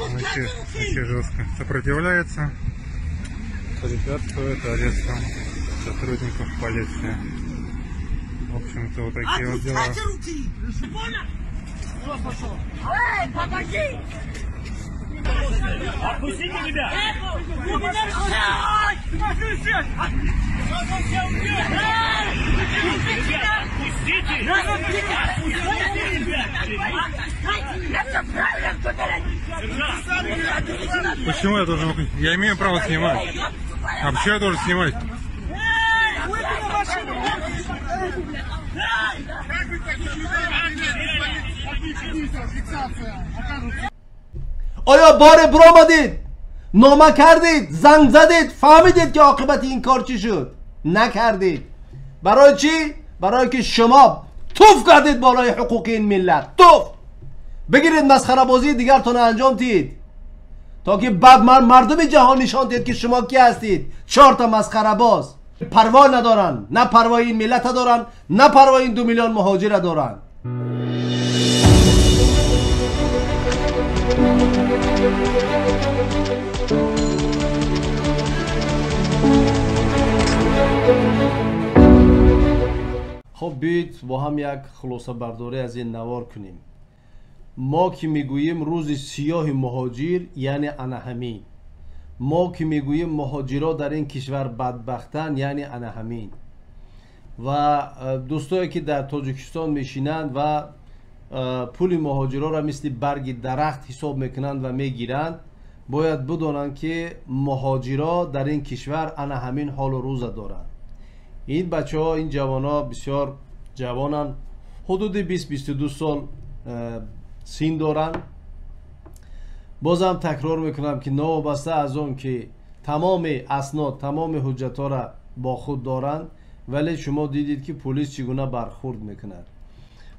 Вообще жестко сопротивляется, препятствует аресту сотрудников полиции. В общем-то, вот такие вот дела. Эй, помоги! Отпустите меня! Почему я должен? Я имею право снимать. А почему я должен снимать? Оё боре биромадед, нома кардед, занг задед, фаҳмидед, ки оқибати ин кор чӣ шуд? Накардед. Барои чӣ? Барое ки шумо туф кардед болои ҳуқуқи ин миллат. Туф бигиред, масхарабозии дигартонро анҷом диҳед, то ки мардуми ҷаҳон нишон диҳед, ки шумо ки ҳастед. Чорта масхарабоз парво надоранд, на парвои ин миллата доранд, на парвои ин 2 миллион муҳоҷира доранд. Хуб, биёед, бо ҳам як хулосабардорӣ аз ин навор кунем. Мо ки мегӯем рӯзи сиёҳи муҳоҷир, яъне ана ҳамин. Мо ки мегӯем муҳоҷиро дар ин кишвар бадбахтанд, яъне ана ҳамин. Ва дӯстое, ки дар Тоҷикистон мешинанд ва пули муҳоҷироро мисли барги дарахт ҳисоб мекунанд ва мегиранд, бояд бидонанд, ки муҳоҷиро дар ин кишвар ана ҳамин ҳолу рӯза доранд. Ин бачаҳо, ин ҷавонҳо бисёр ҷавонанд, ҳудуди 20-22 сол син доранд. Бозам такрор мекунам, ки новобаста аз он ки тамоми аснод, тамоми ҳуҷҷатҳоро бо худ доранд, вале шумо дидед, ки полис чӣ гуна бархурд мекунад.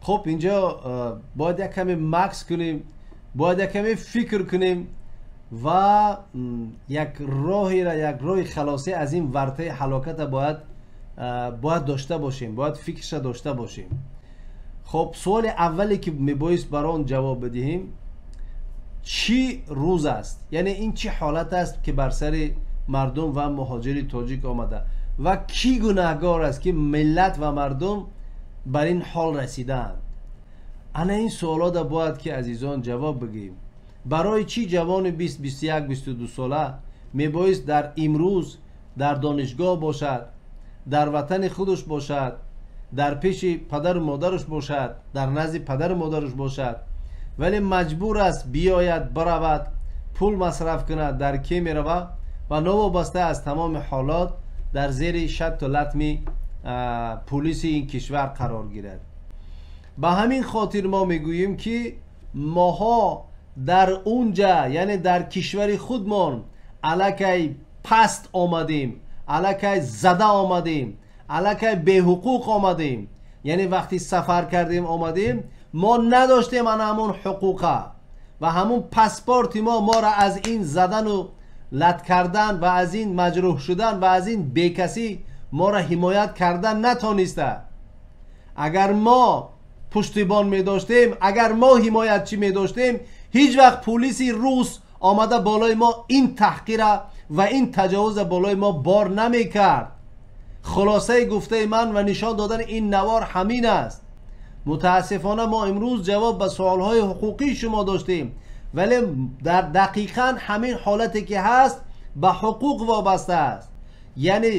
Хуб, инҷо бояд як каме макс кунем, бояд як каме фикр кунем ва як роҳеро, як роҳи халосӣ аз ин вартаи ҳалоката бояд дошта бошем, бояд фикрша дошта бошем. Хуб, суоли аввале, ки мебоист бар он ҷавоб бидиҳем: чӣ рӯз аст, яъне ин чӣ ҳолат аст, ки бар сари мардум ва муҳоҷири тоҷик омада, ва кӣ гунаҳгор аст, ки миллат ва мардум бар ин ҳол расидаанд? Ана ин суолода бояд ки, азизон, ҷавоб бигӯем. Барои чӣ ҷавони 20, 21, 22 сола мебоист дар имрӯз дар донишгоҳ бошад, дар ватани худаш бошад, дар пеши падару модараш бошад, дар назди падару модараш бошад, вале маҷбур аст биёяд, биравад, пул масраф кунад дар Кемерово ва новобаста аз тамоми ҳолот дар зери шатту латми пулиси ин кишвар қарор гирад? Ба ҳамин хотир мо мегӯем, ки моҳо дар унҷа, яъне дар кишвари худмон, аллакай паст омадем, аллакай зада омадем, аллакай беҳуқуқ омадем. Яъне вақти сафар кардем, омадем, мо надоштем ана ҳамон ҳуқуқа ва ҳамон паспорти мо моро аз ин задану лат кардан ва аз ин маҷрӯҳ шудан ва аз ин бекасӣ моро ҳимоят кардан натониста. Агар мо пуштибон медоштем, агар мо ҳимоятчӣ медоштем, ҳеҷ вақт пулиси рус омада болои мо ин таҳқира ва ин таҷовуза болои мо бор намекард. Хулосаи гуфтаи ман ва нишон додани ин навор ҳамин аст. Мутаассифона, мо имрӯз ҷавоб ба суолҳои ҳуқуқии шумо доштем, вале дар дақиқан ҳамин ҳолате ки ҳаст, ба ҳуқуқ вобаста аст. Яъне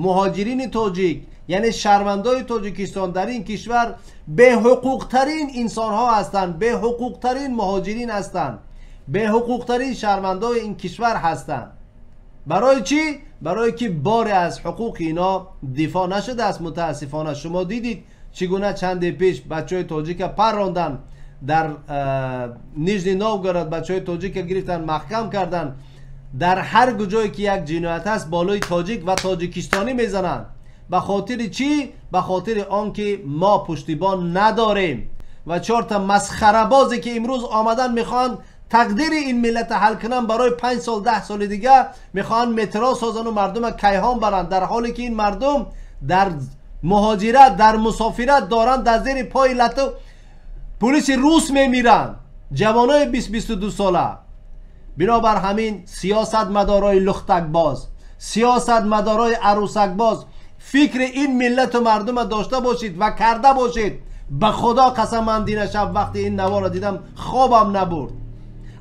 муҳоҷирини тоҷик, яъне шаҳрвандои Тоҷикистон дар ин кишвар беҳуқуқтарин инсонҳо ҳастанд, беҳуқуқтарин муҳоҷирин ҳастанд, беҳуқуқтарин шаҳрвандои ин кишвар ҳастанд. Барои чӣ? Барое ки боре аз ҳуқуқи ино дифоъ нашудааст. Мутаассифона, шумо дидед, чӣ гуна чанде пеш бачаҳои тоҷика парронданд дар Нижний Новгород, бачаҳои тоҷика гирифтанд, маҳкам карданд. Дар ҳар куҷое ки як ҷиноят аст, болои тоҷик ва тоҷикистонӣ мезананд. Ба хотири чӣ? Ба хотири он ки мо пуштибон надорем ва чорта масхарабозе, ки имрӯз омадан мехоҳанд тақдири ин миллата ҳал кунанд, барои 5 сол, 10 соли дига мехоҳанд метро созану мардума кайҳон баранд, дар ҳоле ки ин мардум дар муҳоҷират, дар мусофират доранд, дар зери пои лату пулиси рус мемиранд, ҷавонои 20-22 сола. Бинобар ҳамин сиёсатмадорои лухтакбоз, сиёсатмадорои арӯсакбоз, фикри ин миллату мардума дошта бошед ва карда бошед. Ба худо қасам, ман дина шаб вақти ин наворо дидам хобам набурд.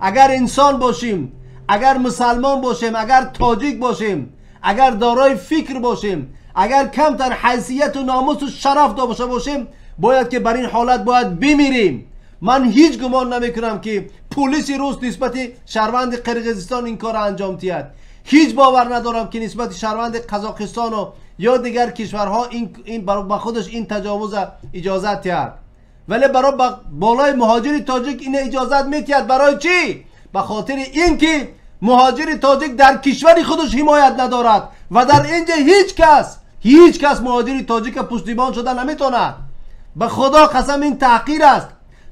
Агар инсон бошем, агар мусалмон бошем, агар тоҷик бошем, агар дорои фикр бошем, агар камтар ҳайсияту номусу шараф дошта бошем, бояд ки бар ин ҳолат бояд бимирем. Ман ҳеҷ гумон намекунам ки пулиси рус нисбати шаҳрванди Қирғизистон ин корро анҷом диҳад. Ҳеҷ бовар надорам ки нисбати шаҳрванди Қазоқистону ё дигар кишварҳо ин ба худаш ин таҷовуза иҷозат диҳад. Вале барои болои муҳоҷири тоҷик ин иҷозат медиҳад. Барои чӣ? Ба хотири ин ки муҳоҷири тоҷик дар кишвари худаш ҳимоят надорад ва дар инҷа ҳеҷ кас муҳоҷири тоҷика пуштибон шуда наметавонад. Ба худо қасам, ин таҳқир аст.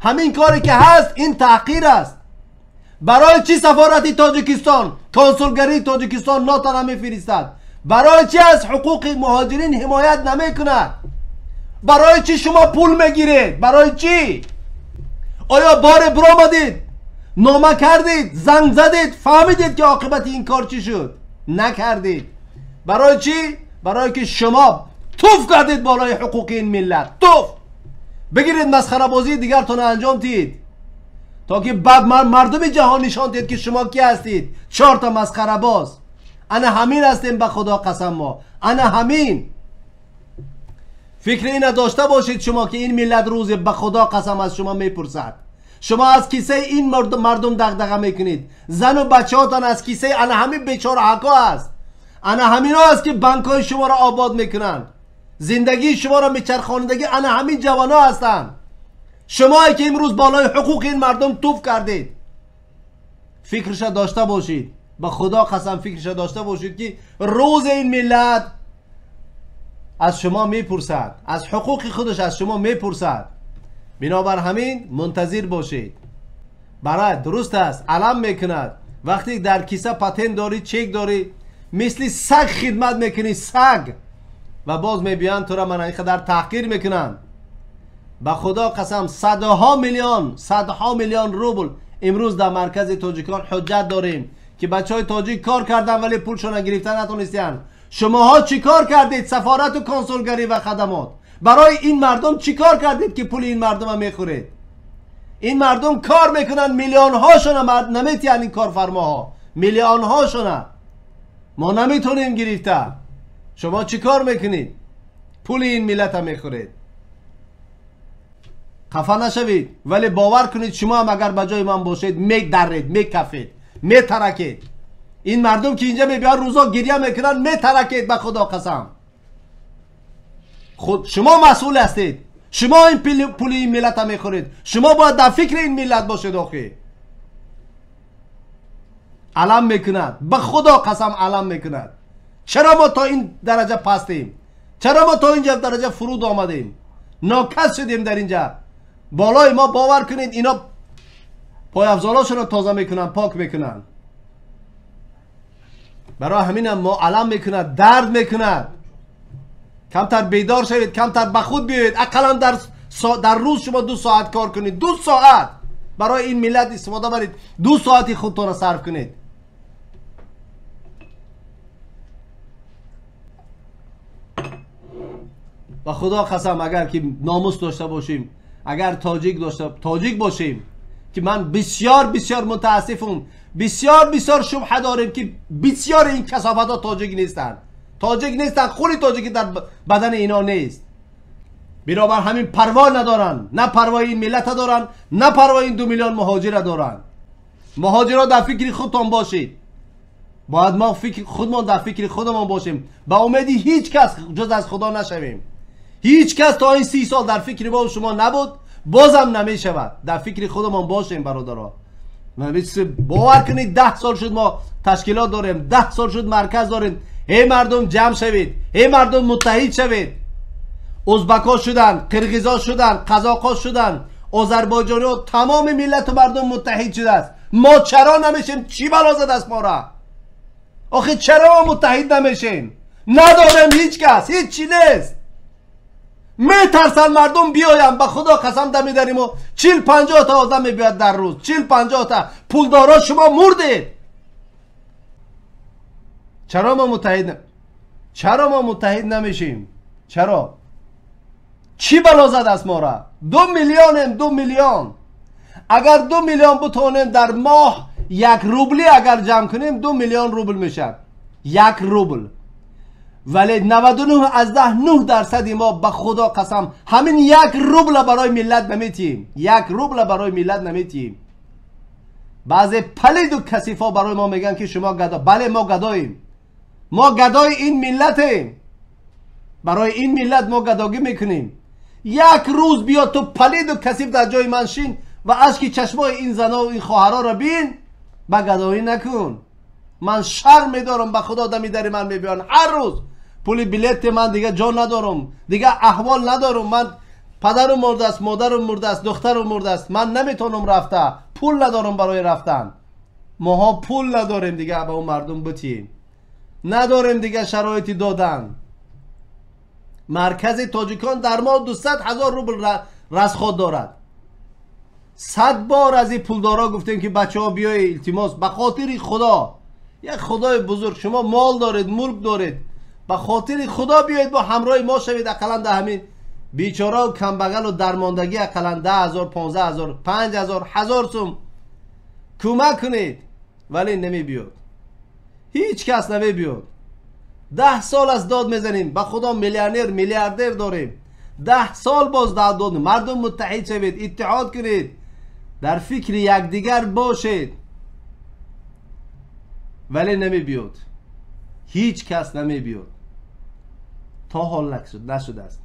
Ҳамин коре ки ҳаст ин таҳқир аст. Барои чӣ сафорати Тоҷикистон, консулгарии Тоҷикистон нота намефиристад? Барои чӣ аз ҳуқуқи муҳоҷирин ҳимоят намекунад? Барои чӣ шумо пул мегиред? Барои чӣ? Оё боре биромадед, нома кардед, занг задед, фаҳмидед ки оқибати ин кор чӣ шуд? Накардед. Барои чӣ? Барои ки шумо туф кардед болои ҳуқуқи ин миллат. Туф! Бигиред масхарабозии дигартонро анҷом диҳед, то ки мардуми ҷаҳон нишон диҳед ки шумо ки ҳастед. Чорта масхарабоз. Ана ҳамин ҳастем, ба худо қасам, мо ана ҳамин. Фикри ина дошта бошед шумо ки ин миллат рӯзе ба худо қасам аз шумо мепурсад. Шумо аз кисаи ин мардум дағдаға мекунед. Зану бачаҳотон аз кисаи ана ҳамин бечораҳако аст. Ана ҳамино аст ки банкҳои шуморо обод мекунанд, зиндагии шуморо мечархонидагӣ ана ҳамин ҷавонҳо ҳастанд. Шумое ки имрӯз болои ҳуқуқи ин мардум туф кардед, фикрша дошта бошед. Ба худо қасам, фикрша дошта бошед ки рӯзе ин миллат аз шумо мепурсад, аз ҳуқуқи худаш аз шумо мепурсад. Бинобар ҳамин мунтазир бошед. Барай дуруст аст, алам мекунад вақте дар киса патент дорӣ, чек дорӣ, мисли саг хидмат мекунӣ, саг, ва боз мебиёянд тура ман ин қадар таҳқир мекунанд. Ба худо қасам, садҳо миллион, садҳо миллион рубл имрӯз дар маркази тоҷикон ҳуҷҷат дорем ки бачаҳои тоҷик кор карданд, вале пулшона гирифта натонистанд. Шумоҳо чӣ кор кардед? Сафорату консулгарӣ ва хадамот барои ин мардум чӣ кор кардед ки пули ин мардума мехӯред? Ин мардум кор мекунанд, миллионҳошона наметиҳанд ин корфармоҳо, миллионҳошона мо наметонем гирифта. Шумо чӣ кор мекунед? Пули ин миллата мехӯред. Хафа нашавед, вале бовар кунед шумо ҳам агар ба ҷои ман бошед медарред, мекафед, метаракед. Ин мардум ки инҷа мебиёянд рӯзо гиря мекунанд, метаракед, ба худо қасам. Худ шумо масъул ҳастед. Шумо ин пули ин миллата мехӯред. Шумо бояд дар фикри ин миллат бошед. Охи алам мекунад, ба худо қасам алам мекунад. Чаро мо то ин дараҷа пастем? Чаро мо то инҷа дараҷа фуруд омадем? Нокас шудем дар инҷа. Болои мо бовар кунед, ино пойафзолошонро тоза мекунанд, пок мекунанд. Барои ҳаминам мо алам мекунад, дард мекунад. Камтар бедор шавед, камтар ба худ биёед. Ақаллан дар рӯз шумо 2 соат кор кунед, 2 соат барои ин миллат истифода баред, 2 соати худтонро сарф кунед. Ба худо қасам, агар ки номус дошта бошем, агар тоҷик бошем, ки ман бисёр бисёр мутаассифум, бисёр бисёр шубҳа дорем ки бисёр ин касофатҳо тоҷик нестанд, тоҷик нестанд, хуни тоҷикӣ дар бадани ино нест. Бинобар ҳамин парво надоранд, на парвои ин миллата доранд, на парвои ин 2 миллион муҳоҷира доранд. Муҳоҷиро дар фикри худтон бошед. Бояд мо худмон дар фикри худамон бошем. Ба умеди ҳеҷ кас ҷуз аз худо нашавем. Ҳеҷ кас то ин 30 сол дар фикри мо шумо набуд, бозам намешавад. Дар фикри худамон бошем, бародаро. Бовар кунед, 10 сол шуд мо ташкилот дорем, 10 сол шуд марказ дорем. Эй мардум ҷамъ шавед, эй мардум муттаҳид шавед. Ӯзбакҳо шуданд, қирғизҳо шуданд, қазоқҳо шуданд, озарбойҷониҳо, тамоми миллату мардум муттаҳид шудааст. Мо чаро намешем? Чӣ бало задааст моро? Охи чаро мо муттаҳид намешем? Надорем ҳеҷ кас, ҳеҷ чӣ нест. Метарсанд мардум биёянд, ба Худо қасам дами дари мо 40-50 та одам мебиёяд дар рӯз, 40-50 та. Пулдоро шумо мурдед. Чаро мо муттаҳид, чаро мо муттаҳид намешем? Чаро? Чӣ бало зад аст моро? 2 миллионем, 2 миллион. Агар 2 миллион бутонем дар моҳ 1 рубли агар ҷамъ кунем 2 миллион рубл мешавад. 1 рубл. Вале 99.9% мо ба Худо қасам ҳамин 1 рубла барои миллат наметиҳем. 1 рубла барои миллат наметиҳем. Баъзе палиду касифо барои мо мегӯянд ки шумо гадо. Бале, мо гадоем. Мо гадои ин миллатем. Барои ин миллат мо гадогӣ мекунем. Як рӯз биё ту палиду касиф дар ҷои ман шин ва ашки чашмои ин зано ин хоҳароро бин, ба гадоӣ накун. Ман шарм медорам, ба Худо дами дари ман мебиён ҳар рӯз. Пули билети ман дига ҷо надорам, дига аҳвол надорам. Ман падарам мурдааст, модарам мурдааст, духтарам мурдааст. Ман наметавонам рафта, пул надорам барои рафтан. Моҳо пул надорем дига ба он мардум битием. Надорем дига шароити додан. Маркази тоҷикон дар моҳ 200 000 рубл расход дорад. 100 бор аз ин пулдорا гуфтем ки бачаҳо биёед, илтимос, ба хотири Худо, як Худои бузург, шумо мол доред, мулк доред, ба хотири Худо биёед бо ҳамроҳи мо шавед. Ақаллан дар ҳамин бечора ва камбағалу дармондагӣ ақаллан 10 000, 15 000, 5 000, 1000 сум кӯмак кунед. Вале намебиёд, ҳеҷ кас намебиёд. 10 сол аз дод мезанем, ба Худо миллионер, миллиардер дорем. 10 сол боз дод. Мардум муттаҳид шавед, иттиҳод кунед, дар фикри якдигар бошед. Вале намебиёд, ҳеҷ кас намебиёд. То ҳол нашудааст.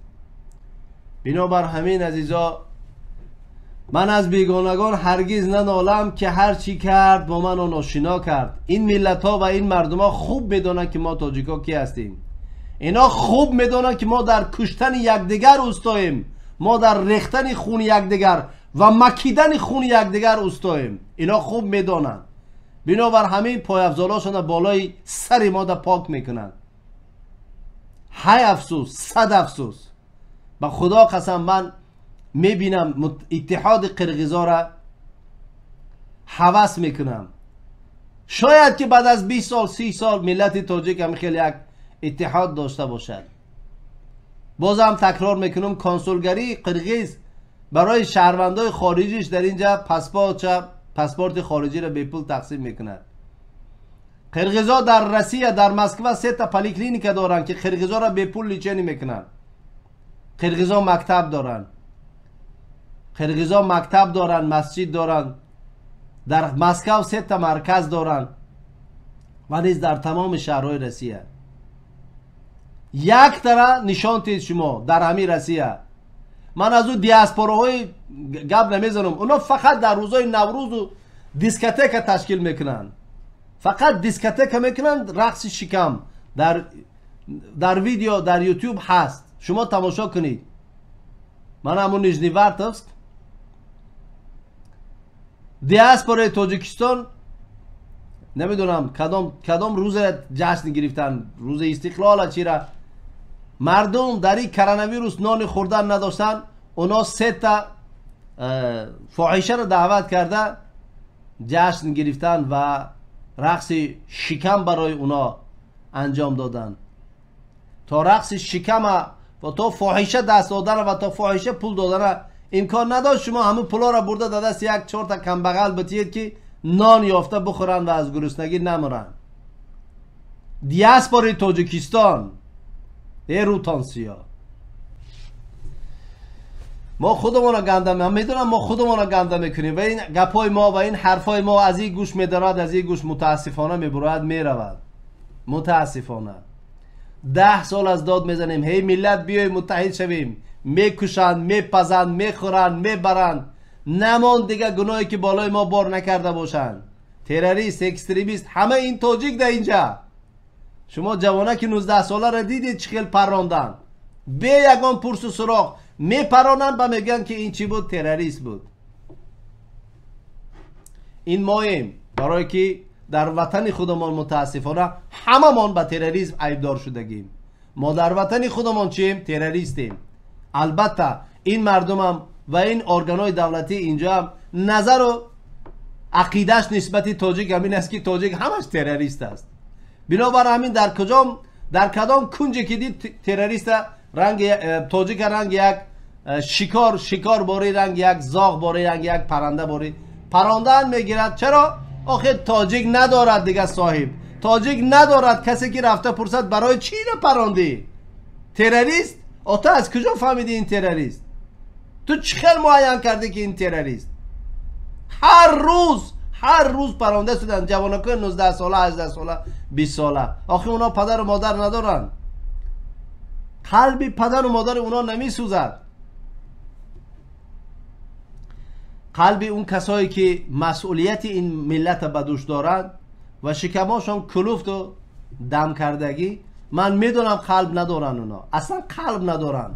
Бинобар ҳамин азизо, ман аз бегонагон ҳаргиз нанолам ки ҳар чӣ кард бо ман ношино кард. Ин миллатҳо ва ин мардумҳо хуб медонанд ки мо тоҷикҳо ки ҳастем. Ино хуб медонанд ки мо дар куштани якдигар устоем, мо дар рехтани хуни якдигар ва макидани хуни якдигар устоем. Ино хуб медонанд. Бинобар ҳамин пойафзолҳошонро болои сари мо да пок мекунанд. Ҳай афсӯс, сад афсӯс. Ба Худо қасам ман мебинам иттиҳоди қирғизора ҳавас мекунам. Шояд ки баъд аз 20 сол, 30 сол миллати тоҷик ҳам хеле як иттиҳод дошта бошад. Бозам такрор мекунам, консулгарии қирғиз барои шаҳрвандои хориҷиш дар инҷа паспорти хориҷиро бепул тақсим мекунад. Қирғизо дар Россия, дар Москва 3 та поликлиника доранд ки қирғизоро бепул лечение мекунанд. Қирғизо мактаб доранд, қирғизо мактаб доранд, масҷид доранд. Дар Москва 3 та марказ доранд ва низ дар тамоми шаҳрҳои Россия. Як тара нишон тед шумо дар ҳамин Россия. Ман аз ӯ диаспораҳои гап намезанам. Оно фақат дар рӯзҳои Наврӯзу дискотека ташкил мекунанд. Фақат дискотека мекунанд, рақси шикам дар видео дар YouTube ҳаст. Шумо тамошо кунед. Ман ҳамун Нижневартовск диаспораи Тоҷикистон намедонам кадом рӯзе ҷашн гирифтан, рӯзи истиқлола чира. Мардум дар ин коронавирус нони хӯрдан надоштанд. Оно 3 та фоҳишаро даъват карда ҷашн гирифтанд ва рақси шикам барои оно анҷом доданд. То рақси шикама ва то фоҳиша даст додана ва то фоҳиша пул додана имкон надошт. Шумо ҳамун пулоро бурда дар дасти 1-4 та камбағал битиед ки нон ёфта бихӯранд ва аз гуруснагӣ намуранд. Диаспораи Тоҷикистон, эй рӯтон сиёҳ, мо худамонро ганда, ман медонам мо худамонро ганда мекунем ва ин гапҳои мо ва ин ҳарфҳои мо аз ин гӯш медорад, аз ин гӯш мутаассифона мебурояд, меравад. Мутаассифона 10 сол аз дод мезанем, ҳей миллат биёй муттаҳид шавем. Мекушанд, мепазанд, мехӯранд, мебаранд. Намон дига гуноҳе ки болои мо бор накарда бошанд. Террорист, экстремист, ҳама ин тоҷик дар инҷа. Шумо ҷавонаки 19 соларо дидед чӣ хел парронданд. Бе ягон пурсу суроғ мепаронанд ва мегӯянд ки ин чӣ буд? Террорист буд. Ин моем, барое ки дар ватани худамон мутаассифона ҳамамон ба терроризм айбдор шудагим. Мо дар ватани худамон чием? Террористем. Албатта ин мардумам ва ин органҳои давлатӣ инҷоам назару ақидааш нисбати тоҷик ҳамин аст, ки тоҷик ҳамаш террорист аст. Бинобар ҳамин дар кадом кунҷе ки дид террориста, ранги тоҷика ранги як шикор бори, ранги як зоғ бори, ранги як паранда бори парондаан мегирад. Чаро? Охир тоҷик надорад дига соҳиб, тоҷик надорад касе ки рафта пурсад барои чӣ ина парондӣ? Террорист? Ту аз куҷо фаҳмидӣ ин террорист? Ту чӣ хел муайян кардӣ ки ин террорист? Ҳар рӯз паронда шуданд ҷавонакои 19 сола, 18 сола, 20 сола. Охир онҳо падару модар надоранд, қалби падару модари онҳо намесӯзад. Қалби он касое ки масъулияти ин миллата ба дӯш доранд ва шикамошон кулуфту дам кардагӣ, ман медонам қалб надоранд, онҳо аслан қалб надоранд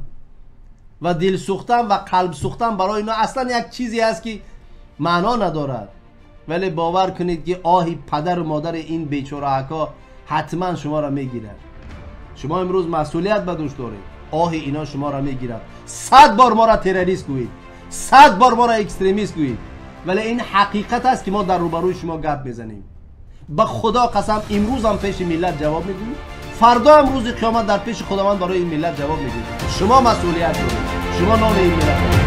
ва дилсӯхтан ва қалбсӯхтан барои онҳо аслан як чизе аст ки маъно надорад. Вале бовар кунед ки оҳи падару модари ин бечораҳако ҳатман шуморо мегирад. Шумо имрӯз масъулият ба дӯш доред, оҳи ино шуморо мегирад. 100 бор моро террорист гӯед, 100 бор моро экстремист гӯед, вале ин ҳақиқат аст ки мо дар рӯбарӯи шумо гап мезанем. Ба худо қасам, имрӯзам пеши миллат ҷавоб медиҳед, фардо ҳам рӯзи қиёмат дар пеши худованд барои ин миллат ҷавоб медиҳед. Шумо масъулият доред, шумо номи ин миллат.